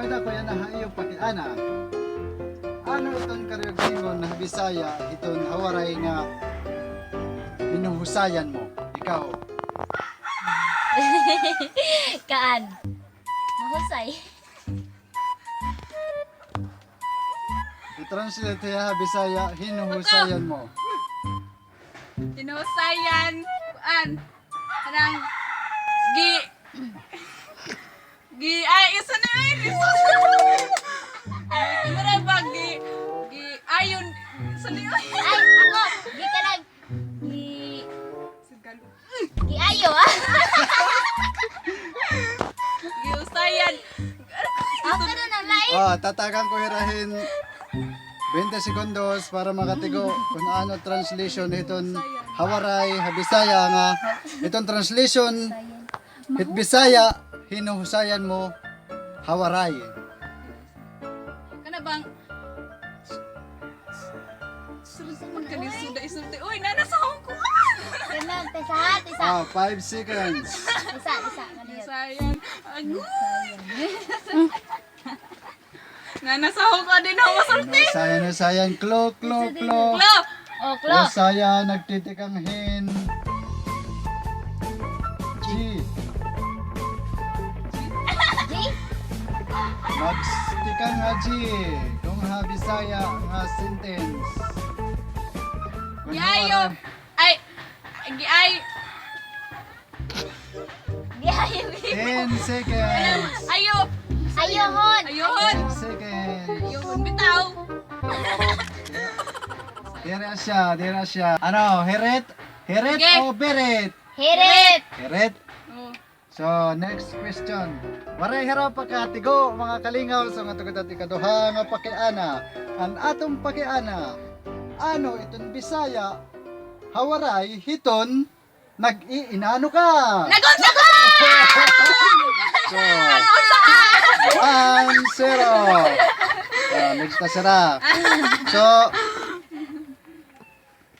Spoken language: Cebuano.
Pwede ko yan na iyo pakiana. Ano iton karuyag na Bisaya iton hawaray nga hinuhusayan mo? Ikaw. Kaan. Mahusay. I-translate ya Bisaya hinuhusayan mo. Hinusayan. Kuan. Kanang gi gi ay isa na yun. Isa. Ay, mura ba gi gi ayon isa na yun. Ay, ako. Gi ka lang. Gi... Sigalo. Giayo ah. Giusayan. Ako na nang lain. Ah, tatagan ko hirahin 20 segundos para makatigo kung ano translation iton hawaray ha Bisaya nga itong translation hit Bisaya hinuhusayan mo hawaray. Kana bang Sunod man ka ni suda isulti. Uy, nana sa akong kuan. Ganun, tisa ha, tisa. Ah, 5 seconds. Tisa, tisa. Ano yun? Giusayan. Agoy. Nana sa akong kuan din ako masulti. Hinuhusayan, husayan, klo, klo, klo. Klo. Oh, klo. Husaya nagtitikang hin. G. G. Magstikan nga G. Kung ha Bisaya nga sentence. Kung Giayo. hawaray- Ay giay. Giayo. 10 seconds. Ayo. Ayohon. Ayohon. 10 seconds. Ayohon bitaw. Dira siya, dira siya. Ano, heret? Heret Okay. o beret? Hirit. Heret. Oh. So, next question. Waray hiraw pagkatigo, mga kalingaw, sa nga tugod at ikaduha nga pakiana. Ang atong pakiana, ano iton Bisaya, hawaray hiton, nag-iinano ka. Nagunsa ka! So, 1-0. Next na sira. So,